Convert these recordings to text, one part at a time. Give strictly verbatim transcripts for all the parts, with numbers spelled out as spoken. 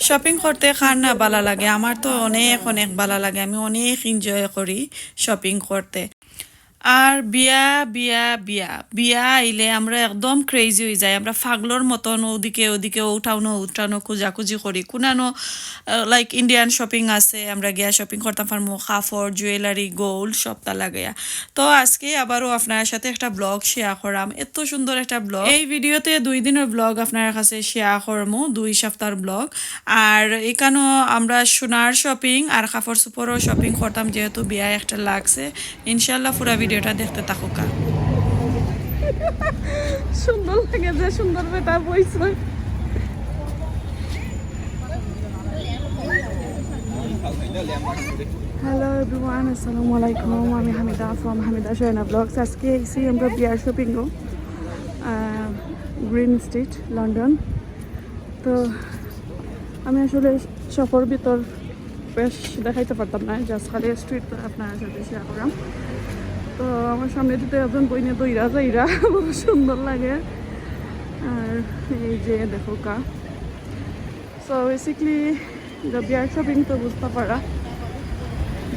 শপিং করতে কার না বালা লাগে? আমার তো অনেক অনেক বালা লাগে, আমি অনেক এনজয় করি শপিং করতে। আর বিয়া, বিয়া, বিয়া, বিয়া আইলে আমরা একদম ক্রেজি অইযাই, আমরা পাগলর মতন ওদিকে ওদিকে, ও টাউনো ও টাউনো খুঁজাখুঁজি করি। কুনানো লাইক ইন্ডিয়ান শপিং আছে, আমরা গিয়া শপিং করতাম পারমু, কাপড়, জুয়েলারি, গোল্ড, সবতা লাগাইয়া। তো আজকে আবারও আপনার সাথে একটা ব্লগ শেয়ার করাম, এত সুন্দর একটা ব্লগ। এই ভিডিওতে দুই দিনের ব্লগ আপনার কাছে শেয়ার করমু, দুই সপ্তাহর ব্লগ। আর এখানো আমরা সোনার শপিং আর কাপড় চোপড়ও শপিং করতাম, যেহেতু বিয়া একটা লাগছে। ইনশাল্লাহ পুরা ভিডিওটা দেখতে থাকুকা। সুন্দর লাগে, যে সুন্দর বেটা বইছে। হ্যালো এভরিওয়ান, আসসালামু আলাইকুম। আমি হামিদা from হামিদা শোয়না ব্লগস। আজকে আইছি আমরা বিয়ার শপিংও, গ্রিন স্ট্রিট, লন্ডন। তো আমি আসলে শপর ভিতর বেশ দেখাইতে পারতাম না, জাস্ট খালি স্ট্রিট আপনার সাথে শেয়ার করাম। তো আমার সামনে দিতে একজন বইনে দইরা যাইরা, বড় সুন্দর লাগে। আর এই যে দেখো কা, সো বেসিক্যালি বিয়ার শপিং তো বুঝতে পারা,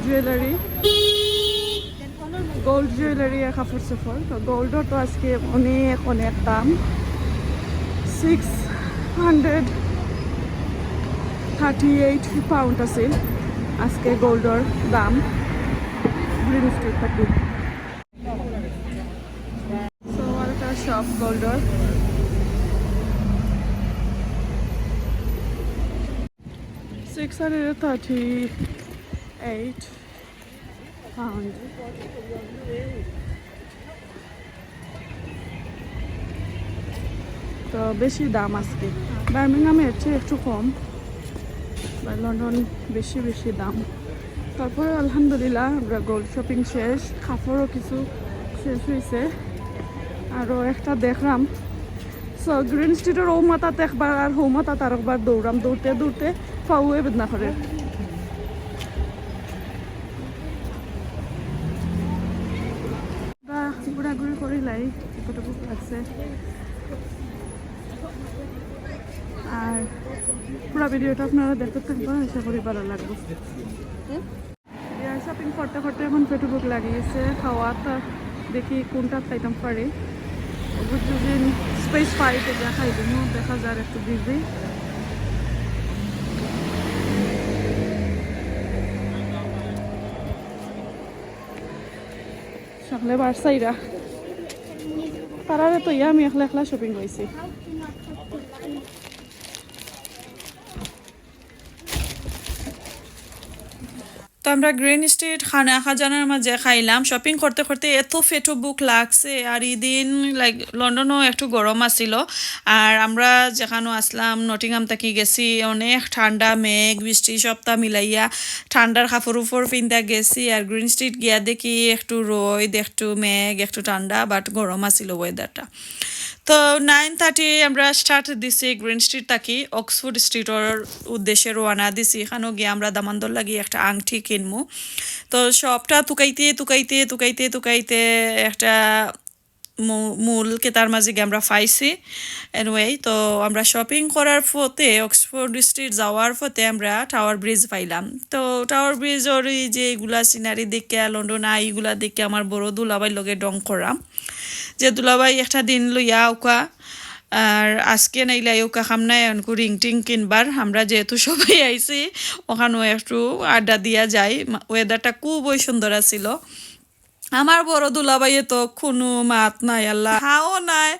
জুয়েলারি, গোল্ড জুয়েলারি আর কাপড় চোপড়। তো গোল্ডর তো আজকে অনেক অনেক দাম, six hundred thirty eight pound আছে আজকে গোল্ডর দাম গ্রিন স্ট্রিট থাকি। সো আর একটা শপ গোল্ডর, six hundred thirty eight pound. তো বেশি দাম আজকে, বার্মিংহামে এর চেয়ে একটু কম, বা লন্ডন বেশি বেশি দাম। তারপরে আলহামদুলিল্লাহ আমরা গোল্ড শপিং শেষ, কাপড়ও কিছু শেষ হইছে। আরও একটা দেখলাম। সো গ্রিন স্ট্রিটর ও মাথাত একবার আর হো মাথাত আরেকবার দৌড়াম, দৌড়তে দৌড়তে পাওয়ে বেদনা করে। আমরা ঘোরাঘুরি করিলাই, কতটুকু লাগছে। আর পুরা ভিডিওটা আপনারা দেখতে থাকবেন, আশা করি ভালো লাগবে। বিয়ার শপিং করতে করতে এখন পেটে ভুক লাগি গেছে, খাওয়াত দেখি কোনটা খাইতাম পারি। বুঝছি যে স্পেস পাই, এটা খাই দিমু, দেখা যার একটু বিজি। সকালে বারসাইরা, তারারে তো ইয়া আমি একলা একলা শপিং করছি। তো আমরা গ্রিন স্ট্রিট খানা খাজানার মাঝে খাইলাম। শপিং করতে করতে এত পেটো ভুক লাগছে, আর ই দিন লাইক লন্ডনও একটু গরম আছিল, আর আমরা যেখানো আসলাম নটিংহাম থাকি গেছি, অনেক ঠান্ডা, মেঘ বৃষ্টি সবটা মিলাইয়া ঠান্ডার কাপড় উপর পিন্দা গেছি। আর গ্রিন স্ট্রিট গিয়া দেখি একটু রোদ, একটু মেঘ, একটু ঠান্ডা, বাট গরম আছিল ওয়েদারটা। তো নাইন থার্টি আমরা স্টার্ট দিছি গ্রিন স্ট্রিট থাকি, অক্সফোর্ড স্ট্রিটর উদ্দেশ্যে রওনা দিছি। এখানো গিয়া আমরা দামান্দর লাগি একটা আংটি কিনমু। তো শপটা তুকাইতে তুকাইতে তুকাইতে তুকাইতে একটা মু-, মূল কেতার মাঝে গিয়া আমরা পাইছি। এনিওয়ে, তো আমরা শপিং করার পথে, অক্সফোর্ড স্ট্রিট যাওয়ার পথে আমরা টাওয়ার ব্রিজ পাইলাম। তো টাওয়ার ব্রিজর এই যে এগুলা সিনারি দেখে, লন্ডন আই এগুলা দেখে আমার বড় দুলাভাইর লগে ঢং করাম। যে দুলাভাই একটা দিন লইয়া আউকা, আর আজকে নাইলে আউকা কাম নাই, এনকু রিং টিং কিনবার। আমরা যেহেতু সবাই আইছি, ওখানো একটু আড্ডা দিয়া যাই। মা-, ওয়েদারটা খুবই সুন্দর আছিল। আমার বড় দুলাভাইয়ে তো কুনু মাত নাই, আল্লাহ, হাও নাই,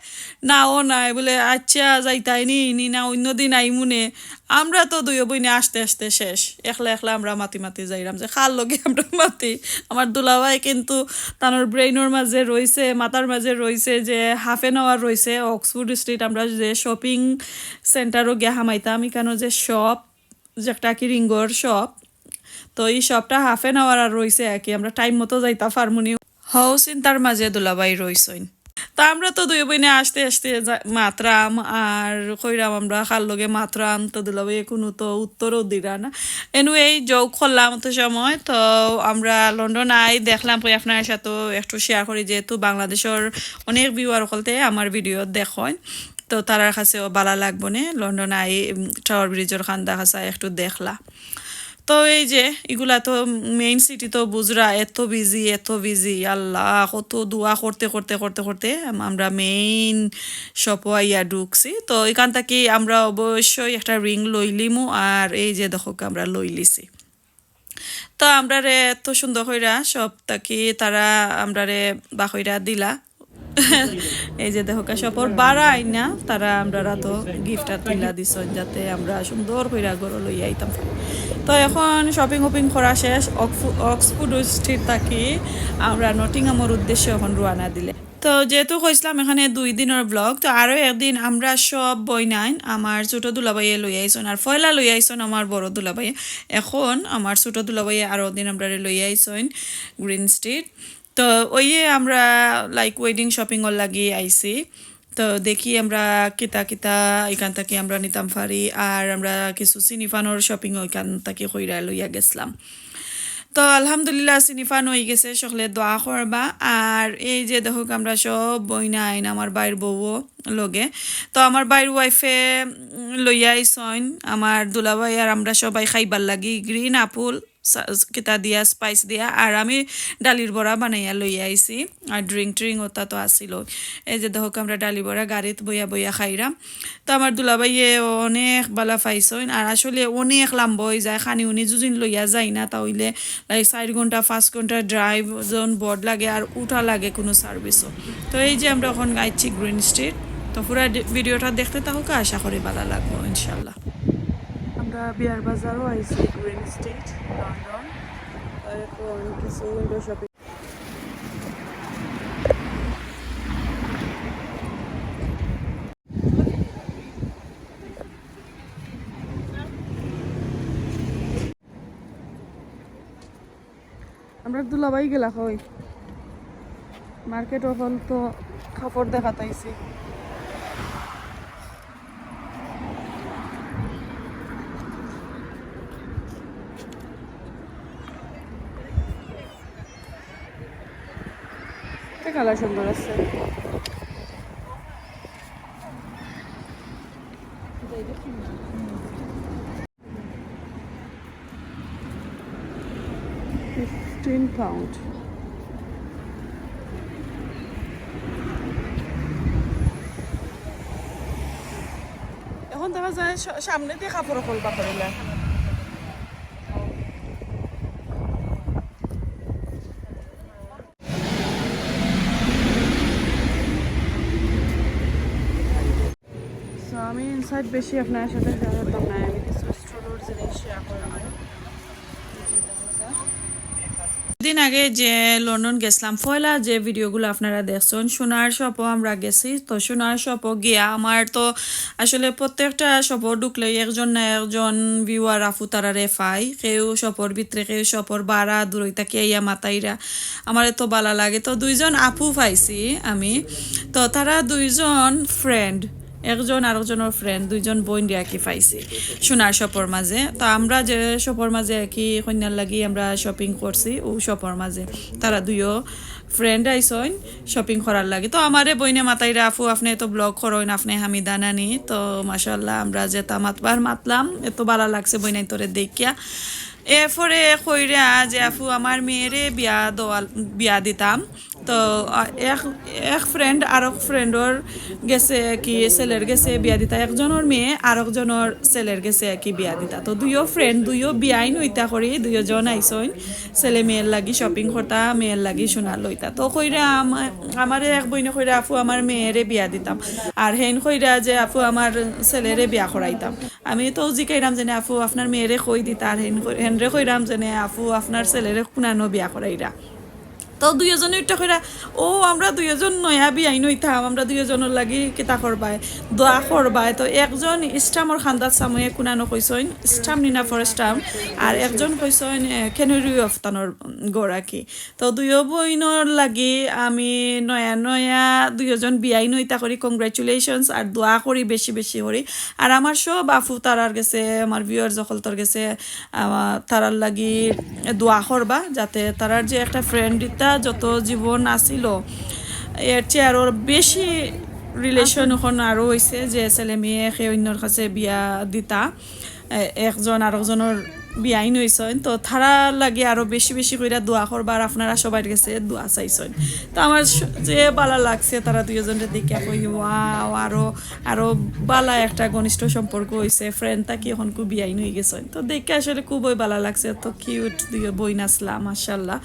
নাও নাই, বলে, "আচ্ছা, যাইতায় নি, নি না অন্য দিন আইমুনে।" আমরা তো দুইও বইনে আসতে আসতে শেষ, একলা একলা আমরা মাতি মাতি যাইরাম যে কার লগে আমরা মাতি। আমার দুলাভাই কিন্তু তানোর ব্রেইনর মাঝে রইছে, মাথার মাঝে রইছে যে হাফ এন আওয়ার রইছে অক্সফোর্ড স্ট্রিট, আমরা যে শপিং সেন্টারও গিয়া হামাইতাম, এখানো যে শপ, যে একটা কি রিঙ্গর শপ, তো এই শপটা হাফ এন আওয়ার আর রইছে আর কি, আমরা টাইম মতো যাইতা পারমুনি। হও চিন্তার মাঝে দুলাভাই রইছইন। তা আমরা তো দুই বইনে আসতে আসতে যা-, মাতরাম আর কইরাম আমরা কার লগে মাতরাম, তো দুলাভাইয়ে কুনু তো উত্তরও দিরা না। এনিওয়ে, জোক করলাম অত সময়, তো আমরা লন্ডন আই দেখলাম, কই আপনার সাথে একটু শেয়ার করি, যেহেতু বাংলাদেশর অনেক ভিউয়ার অকলতে আমার ভিডিও দেখইন। তো তারার কাছেও বালা লাগবো নে, লন্ডন আই, উম, টাওয়ার ব্রিজর কান্দা কাছা একটু দেখলা। তো এই যে, ইগুলা তো মেইন সিটি তো বুঝরা, এত বিজি, এত বিজি, আল্লাহ, কত দোয়া করতে, করতে, করতে, করতে আম-, আমরা মেইন শপও আইয়া ঢুকছি। তো এখান থাকি আমরা অবশ্যই একটা রিং লইলিমু, আর এই যে দেখো, আমরা লইলিছি। তো আমরারে এত সুন্দর কইরা শপ থাকি তারা আমরারে বাকইরা দিলা। এই যে দেখো, শপর বারা আইনা তারা আমরার তো গিফট আর তুলা দিছইন, যাতে আমরা সুন্দর কইরা ঘরো লইয়া আইতাম পারি। তো এখন শপিং ওপিং করা শেষ, অক্সফু-, অক্সফোর্ড স্ট্রিট থাকি আমরা নটিংহামর উদ্দেশ্যে এখন রওনা দিলে। তো যেহেতু কইছিলাম এখানে দুই দিনর ব্লগ, তো আরও একদিন আমরা সব বইনাইন আমার ছোট দুলাভাইয়ে লই আইছইন, আর পয়লা লই আইছইন আমার বড় দুলাভাইয়ে। এখন আমার ছোট দুলাভাইয়ে আরও দিন আমরারে লই আইছইন গ্রিন স্ট্রিট। তো ওইয়ে আমরা, লাইক, ওয়েডিং শপিংর লাগি আইছি। তো দেখি আমরা কিতা কিতা এখান থাকি আমরা নিতাম পারি, আর আমরা কিছু সিনিফানোর শপিং ওইখান থাকি কইরা লইয়া গেছিলাম। তো আলহামদুলিল্লাহ, সিনিফান হয়ে গেছে, সকলে দোয়া করবা। আর এই যে দেখো, আমরা সব বইনাইন, আমার ভাইর বউও লগে। তো আমার ভাইর ওয়াইফে, উম, লইয়া আইছইন আমার দুলাভাই আর আমরা সবাই খাইবার লাগি গ্রিন আপেল সা-, কিতা দিয়া, স্পাইস দিয়া, আর আমি ডালির বড়া বানাইয়া লইয়া আইছি। আর ড্রিঙ্ক ট্রিঙ্ক ওটা তো আছিল। এই যে দেখো, আমরা ডালি বড়া গাড়িত বইয়া বইয়া খাইরাম। তো আমার দুলাভাইয়ে অনেক বালা পাইছইন, আর আসলে অনেক লম্বা হয়ে যায়, খানি উনি যুদিন লইয়া যাই না, তা হইলে, লাইক, চার ঘন্টা, পাঁচ ঘন্টা ড্রাইভ, যখন বোর্ড লাগে আর উঠা লাগে কোনো সার্ভিসও। তো এই যে আমরা এখন আইছি গ্রিন স্ট্রিট। তো পুরা ডি-, ভিডিওটা দেখতে থাকুক, আশা করি বালা লাগবো ইনশাল্লাহ। আমরা বিয়ার বাজারও আইছি, গ্রিন স্ট্রিট, লন্ডন। তো এখন কিছু উইন্ডো শপিং। আমরা দুলাভাই গেলা কই? মার্কেট ওখান তো কাপড় দেখাত আইছি। একটা কালার সুন্দর আছে। Fifteen pound. এখন দেখা যায় সা-, সামনে দিয়ে কাপড় খুলবা করিলে। So, আমি ইনসাইড বেশি আপনার সাথে শেয়ার করতাম না, আমি কিছু স্টোরের জিনিস শেয়ার করলাম। দিন আগে যে লন্ডন গেছিলাম, পয়লা যে ভিডিওগুলো আপনারা দেখছেন, সোনার শপও আমরা গেছি। তো সোনার শপও গিয়া আমার তো আসলে প্রত্যেকটা শপও ঢুকলেই একজন না একজন ভিউয়ার আপু তারারে পাই, কেউ শপর ভিতরে, কেউ শপর বারা দূরই থাকি আইয়া মাতাইরা, আমার এত বালা লাগে। তো দুইজন আপু পাইছি আমি, তো তারা দুইজন ফ্রেন্ড, একজন আরেকজনের ফ্রেন্ড, দুইজন বইন আর কি পাইছি সোনার শপর মাঝে। তো আমরা যে শপর মাঝে আর কি কইন্যার লাগি আমরা শপিং করছি, ও শপর মাঝে তারা দুইও ফ্রেন্ড আইছইন শপিং করার লাগি। তো আমারে বইনে মাতাইরা, "আপু, আপনে তো ব্লগ করইন, আপনে হামিদা নানি?" তো মাশাআল্লাহ, আমরা যেতা মাতবার মাতলাম, এত বালা লাগছে বইনাইন্তরে দেখিয়া। এরপরে কইরা যে, "আপু, আমার মেয়েরে বিয়া দেওয়া, বিয়া দিতাম।" তো, আ, এক, এক ফ্রেন্ড আরক ফ্রেন্ডর গেছে কি ছেলের গেছে বিয়া দিতা, একজনের মেয়ে আরকজনের ছেলের গেছে কি বিয়া দিতা। তো দুইও ফ্রেন্ড, দুইও বিয়াইন হইতা করি, দুইও জন আইছইন ছেলে মেয়ের লাগি শপিং করতা, মেয়ের লাগি সোনা লইতা। তো কইরা আমা-, আমারে এক বইনে কইরা, "আপু, আমার মেয়েরে বিয়া দিতাম।" আর হেইন কইরা যে, "আপু, আমার ছেলেরে বিয়া করাইতাম।" আমি তো জিকাইরাম যেনে, "আপু, আপনার মেয়েরে কই দিতা?" আর হেইন কই-, হেনরে কইরাম যেনে, "আপু, আপনার ছেলেরে কুনানো বিয়া করাইরা।" তো দুইওজনে উঠা কইরা, "ও, আমরা দুইওজন নয়া বিয়াইন হইতাম, আমরা দুইওজনের লাগি কিতা করবায়, দোয়া করবায়।" তো একজন স্টামর খান্দাত সাময়ে কুনানো কইছইন, স্টাম নিনা ফর স্টাম, আর একজন কইছইন, এ, কেনুরি অফতানোর গড়া কি। তো দুইও বইনর লাগি আমি নয়া নয়া দুইওজন বিয়াইন হইতা করি, কংগ্রাচুলেশনস, আর দোয়া করি বেশি বেশি করি। আর আমার সব আপু তারার গেছে, আমার ভিউয়ার সকলতর গেছে, আহ, তারার লাগি দোয়া করবা, যাতে তারার যে একটা ফ্রেন্ড ইতা যত জীবন আছিল, এর চেয়ে আরও বেশি রিলেশন অখন আরো অইছে যে ছেলে মেয়ে একে অইন্যর কাছে বিয়া দিতা, এ-, একজন আরকজনর বিয়াইন অইছইন, তো তারার লাগি আরো বেশি বেশি কইরা দোয়া করবা, আর আপনারা সবার গেছে দোয়া চাইছইন। তো আমার স-, যে বালা লাগছে তারা দুইজনরে দেখিয়া কই, "ওয়াও, আরো, আরো বালা একটা ঘনিষ্ঠ সম্পর্ক অইছে, ফ্রেন্ড থাকি অখনকু বিয়াইন অই গেছইন।" তো দেখিয়া আসলে খুবই বালা লাগছে, তো কিউট দুইও বইন আছলা, মাশাআল্লাহ।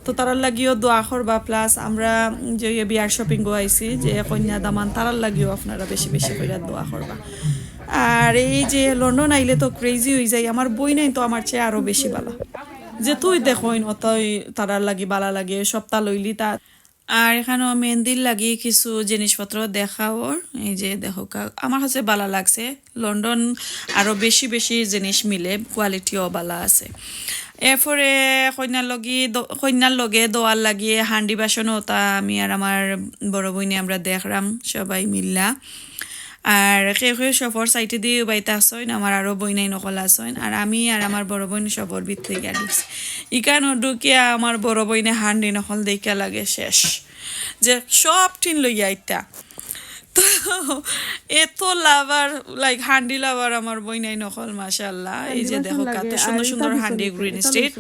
তো তারার লাগিও দোয়া করবা, প্লাস আমরা যে বিয়ার শপিং গো আইছি, যে কইন্যা দামান, তারার লাগিও আপনারা বেশি বেশি কইরা দোয়া করবা। আর এই যে লন্ডন আইলে তো ক্রেজি অই যাই, আমার বইনাইন তো আমার চেয়ে আরো বেশি বালা, যে তুই দেখইন অতই তারার লাগি বালা লাগে, সবতা লইলি তা। আর এখানো মেহেন্দির লাগি কিছু জিনিসপত্র দেখাওর, এই যে দেখউক্কা, আমার কাছে বালা লাগছে। লন্ডন আরো বেশি বেশি জিনিস মিলে, কোয়ালিটিও বালা আছে। এরপরে কইন্যার লগে দ-, কইন্যার লগে দেওয়ার লাগি হান্ডি বাসন অতা আমি আর আমার বড় বইনে আমরা দেখরাম, সবাই মিল্লা। আর কেউ কেউ শপর সাইডেদি উবাইতা আছইন, আমার আরো বইনাইন অকল আছইন, আর আমি আর আমার বড় বইন শপর ভিতরে গিয়া ঢুকছি। ইকানো ঢুকিয়া আমার বড় বইনে হান্ডিন অকল দেখিয়া লাগে শেষ, যে সব টিন লইয়া আইতা। তো এত লাভার, লাইক, হান্ডি লাভার আমার বইনাইন অকল, মাশাআল্লাহ। এই যে দেখউক্কা, কত সুন্দর সুন্দর হান্ডি, গ্রিন স্ট্রিট।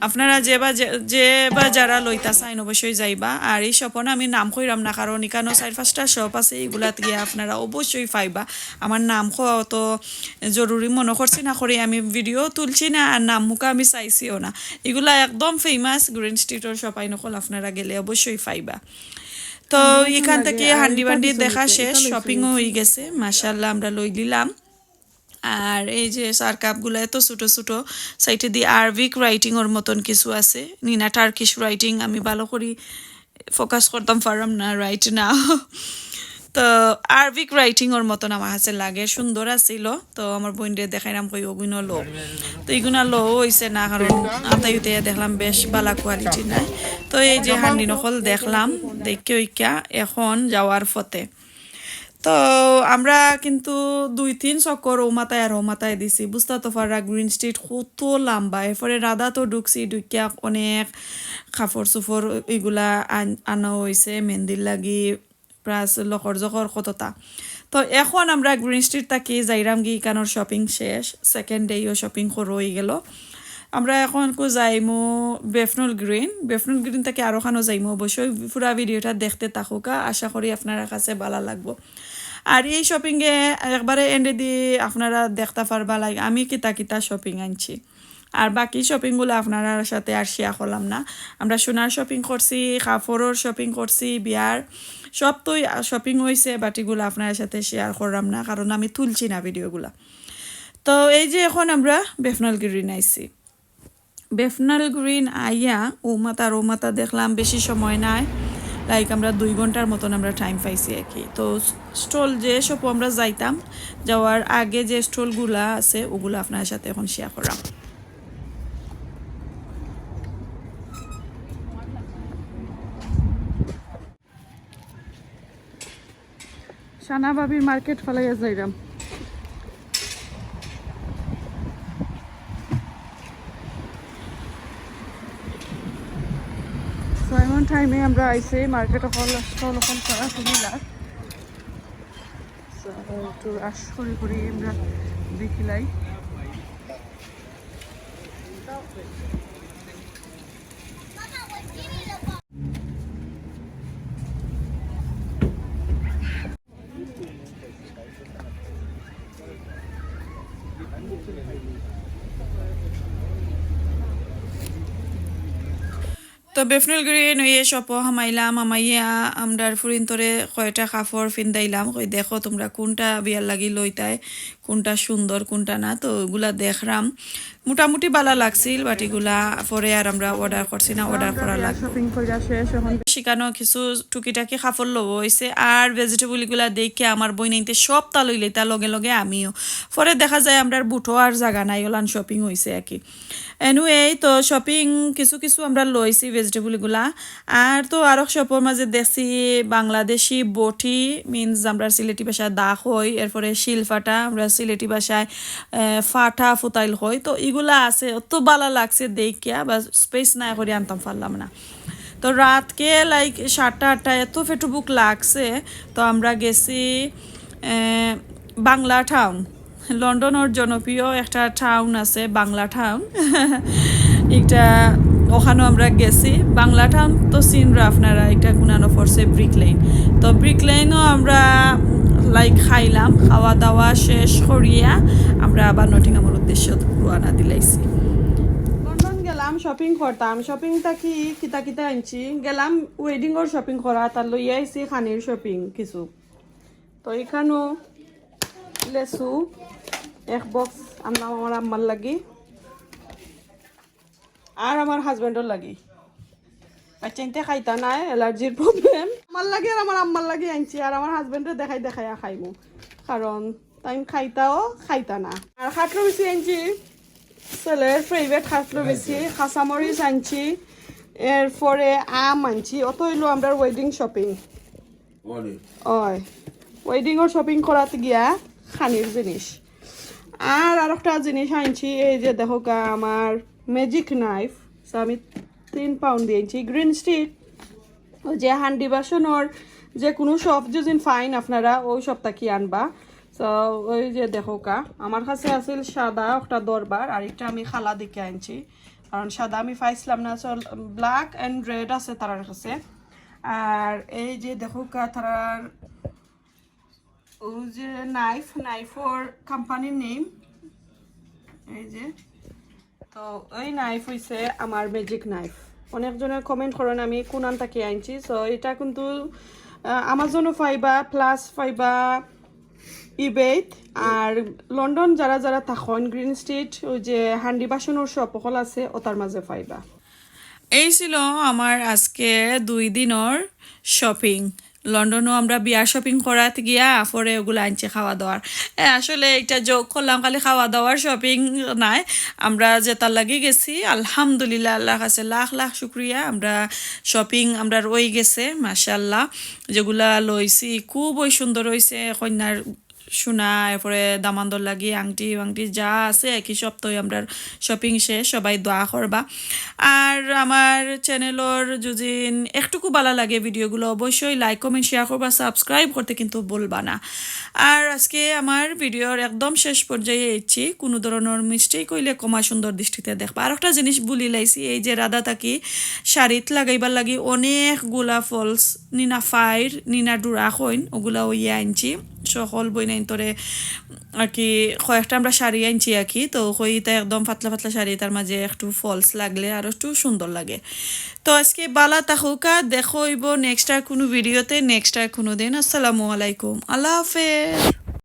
আপনারা যে বা যে, যে বা যারা লইতা চাইন, অবশ্যই যাইবা। আর এই শপর আমি নাম কইরাম না, কারণ ইকানো চাইর পাঁচটা শপ আছে, ইগুলাত গিয়া আপনারা অবশ্যই পাইবা। আমার নাম কওয়া অত জরুরি মনো করছি না, করি আমি ভিডিও তুলছি না, আর নাম মুখা আমি চাইছিও না। ইগুলা একদম ফেমাস গ্রিন স্ট্রিটর শপ, আইন অকল আপনারা গেলে অবশ্যই পাইবা। তো ইখান থাকি হান্ডি বান্ডি দেখা শেষ, শপিংও অই গেছে, মাশাআল্লাহ, আমরা লই নিলাম। আর এই যে চার কাপগুলা এত ছোট ছোট, সাইডেদি আরবিক রাইটিংর মতন কিছু আছে, নিনা টার্কিশ রাইটিং, আমি ভালো করি ফোকাস করতাম পারলাম না রাইট নাও। তো আরবিক রাইটিংর মতন আমার কাছে লাগে, সুন্দর আছিল। তো আমার বইনরে দেখাইলাম, কই, "ওগুইন লও।" তো ইগুইন লও অইছে না, কারণ আতাই উতাইয়া দেখলাম বেশ বালা কোয়ালিটি নাই। তো এই যে হান্ডিন অকল দেখলাম, দেখে ওইকা এখন যাওয়ার পথে। তো আমরা কিন্তু দুই তিন চক্কর ও মাথায় আর ও মাথায় দিছি। বুঝতা তো পাররা গ্রিন স্ট্রিট কত লম্বা। এরপরে রাধাত ঢুকছি, ঢুকিয়া অনেক কাপড় চোপড় ইগুলা আন-, আনা অইছে, মেহেন্দির লাগি, প্লাস লকর জকর কততা। তো এখন আমরা গ্রিন স্ট্রিট থাকি যাইরাম গি, ইকানোর শপিং শেষ, সেকেন্ড ডেও শপিং করা অই গেল। আমরা এখন কু যাইমু বেফনল গ্রিন, বেফনল গ্রিন থাকি আরো খানো যাইমু। অবশ্যই পুরা ভিডিওটা দেখতে থাকুকা, আশা করি আপনারা কাছে বালা লাগবো। আর এই শপিংয়ে একবারে এন্ডেদি আপনারা দেখতা পারবা, লাইক, আমি কিতা কিতা শপিং আনছি। আর বাকি শপিংগুলা আপনারার সাথে আর শেয়ার করলাম না। আমরা সোনার শপিং করছি, কাপড়র শপিং করছি, বিয়ার সব তো শপিং অইছে, but ইগুলা আপনারার সাথে শেয়ার করলাম না, কারণ আমি তুলছি না ভিডিওগুলা। তো এই যে এখন আমরা বেফনল গ্রিন আইছি। বেফনল গ্রিন আইয়া ও মাথা আর ও মাথা দেখলাম, বেশি সময় নাই, লাইক, আমরা দুই ঘন্টার মতন আমরা টাইম পাইছি আর কি। তো স্টল যে শপও আমরা যাইতাম, যাওয়ার আগে যে স্টলগুলা আছে, ওগুলা আপনার সাথে এখন শেয়ার করাম। সানা ভাবির মার্কেট ফালাইয়া যাইরাম। So, এমন টাইমে আমরা আইছি মার্কেট অকল, স্টল অকল করা তুলিলা। So, একটু আশ করি করি আমরা দেখিলাই। তো বেফনল গ্রিন অইয়া শপও হামাইলাম, হামাইয়া আমরার ফুরিন্তরে কয়টা কাপড় ফিন্দাইলাম, কই দেখো তোমরা কোনটা বিয়ার লাগি লইতায়, কোনটা সুন্দর, কোনটা না, তো ওগুলা দেখরাম। মোটামুটি বালা লাগছিল, but ইগুলা পরে আর আমরা অর্ডার করছি না, অর্ডার করা লাগবো। শপিং কইরা শেষ, এখন সেখানেও কিছু টুকিটাকি কাপড় লওয়া অইছে, আর ভেজিটেবল ইগুলা দেখে আমার বইনাইন্তে সবতা লইলে, তার লগে লগে আমিও। পরে দেখা যায় আমরার বুটো আর জাগা নাই, ওলান শপিং অইছে আর কি। এনিওয়ে, তো শপিং কিছু কিছু আমরা লইছি ভেজিটেবল ইগুলা। আর তো আরক শপর মাঝে দেখছি বাংলাদেশি বটি, মিন্স আমরা সিলেটি ভাষায় দা কই, এরপরে শিল ফাটা, আমরা সিলেটি ভাষায়, আহ, ফাটা ফুতাইল কই। তো ইগুলা আছে, অত বালা লাগছে দেখিয়া, বা স্পেস নাই করি আনতাম পারলাম না। তো তো রাতকে লাইক সাতটা আটটা এত পেটো ভুক লাগছে। তো আমরা গেছি এ, বাংলা টাউন। লন্ডনর জনপ্রিয় একটা টাউন আছে বাংলা টাউন। একটা ওখানেও আমরা গেছি। বাংলা টাউন তো চিনরা আপনারা, একটা গুনানো পড়ছে ব্রিক লেন। তো ব্রিক লেনও আমরা লাইক খাইলাম, খাওয়া দাওয়া শেষ করিয়া আমরা আবার নটিংহামর উদ্দেশ্যে রওনা দিলাইছি। লন্ডন গেলাম শপিং করতাম। শপিং থাকি কিতা কিতা আনছি, গেলাম ওয়েডিংর শপিং করা, তার লইয়া আইছি খানির শপিং কিছু। তো এখানেও লেসু এক বক্স আনলাম আমার আম্মার লাগি আর আমার হাজবেন্ডর লাগি। বাচ্চাইন্তে খাইতা নায়, অ্যালার্জির প্রবলেম। আমার লাগি আর আমার আম্মার লাগি আনছি, আর আমার হাজবেন্ডরে দেখাই দেখাইয়া খাইমু, কারণ তাইন খাইতাও খাইতা না। আর কাটলো বেশি আনছি, ছেলের ফেভারিট কাটলো বেশি, কাঁচামরিচ আনছি, এরপরে আম আনছি। অত অইলো আমরার ওয়েডিং শপিং। ওই ওয়েডিংর শপিং করাত গিয়া খানির জিনিস। আর আরেকটা জিনিস আনছি, এই যে দেখউক্কা আমার ম্যাজিক নাইফ। So আমি তিন পাউন্ড দিয়া আনছি। গ্রিন স্ট্রিট, ওই যে হান্ডি বাসনর যে কুনু শপ যদি পাইন আপনারা, ওই শপ থাকি আনবা। তো ওই যে দেখউক্কা, আমার কাছে আছিল সাদা একটা দরবার, আর একটা আমি কালা দেখিয়া আনছি, কারণ সাদা আমি পাইছিলাম না। So ব্ল্যাক অ্যান্ড রেড আছে তারার কাছে। আর এই যে দেখউক্কা তারার ওই যে নাইফ, নাইফর কোম্পানির নেম এই যে। তো এই নাইফ অইছে আমার ম্যাজিক নাইফ। অনেকজনে কমেন্ট করইন আমি কুনান থাকি আনছি। So এটা কিন্তু আমাজনও পাইবা, প্লাস পাইবা ইবেত। আর লন্ডন যারা যারা থাকইন, গ্রিন স্ট্রিট ওই যে হান্ডি বাসনর শপ অকল আছে, ওটার মাঝে পাইবা। এই ছিল আমার আজকে দুই দিনর শপিং। লন্ডনও আমরা বিয়ার শপিং করাত গিয়া পরে ওগুলা আনছি খাওয়া দাওয়ার। এ, আসলে এটা জোক করলাম, খালি খাওয়া দাওয়ার শপিং নায়, আমরা যেটার লাগি গেছি, আলহামদুলিল্লাহ, আল্লাহর কাছে লাখ লাখ শুক্রিয়া। আমরা শপিং আমরার অই গেছে, মাশাআল্লাহ। যেগুলা লইছি খুবই সুন্দর অইছে, কইন্যার সোনা, এরপরে দামান্দর লাগি আংটি আংটি যা আছে, একই সপ্তাহে আমরার শপিং শেষ। সবাই দোয়া করবা। আর আমার চ্যানেলর যদি একটুকু ভালা লাগে ভিডিওগুলা, অবশ্যই লাইক, কমেন্ট, শেয়ার করবা, সাবস্ক্রাইব করতে কিন্তু ভুলবা না। আর আজকে আমার ভিডিওর একদম শেষ পর্যায়ে আইছি। কুনু ধরনর মিস্টেক অইলে ক্ষমা সুন্দর দৃষ্টিতে দেখবা। আর একটা জিনিস ভুলি লাইছি, এই যে রাধা থাকি শাড়িত লাগাইবার লাগি অনেকগুলা ফলস নিনা ফাইর, নিনা ডুরা কইন, ওগুলা অইয়া আনছি। সকল বইনাইন্তরে আর কি কয়েকটা আমরা শাড়ি আনছি আর কি। তো কই ইতা একদম পাতলা পাতলা শাড়ি, তার মাঝে একটু ফলস লাগলে আরো একটু সুন্দর লাগে। তো আজকে ভালা থাকউক্কা, দেখা অইবো নেক্সট আর কুনু ভিডিওতে, নেক্সট আর কুনু দিন। আসসালামু আলাইকুম, আল্লাহ হাফেজ।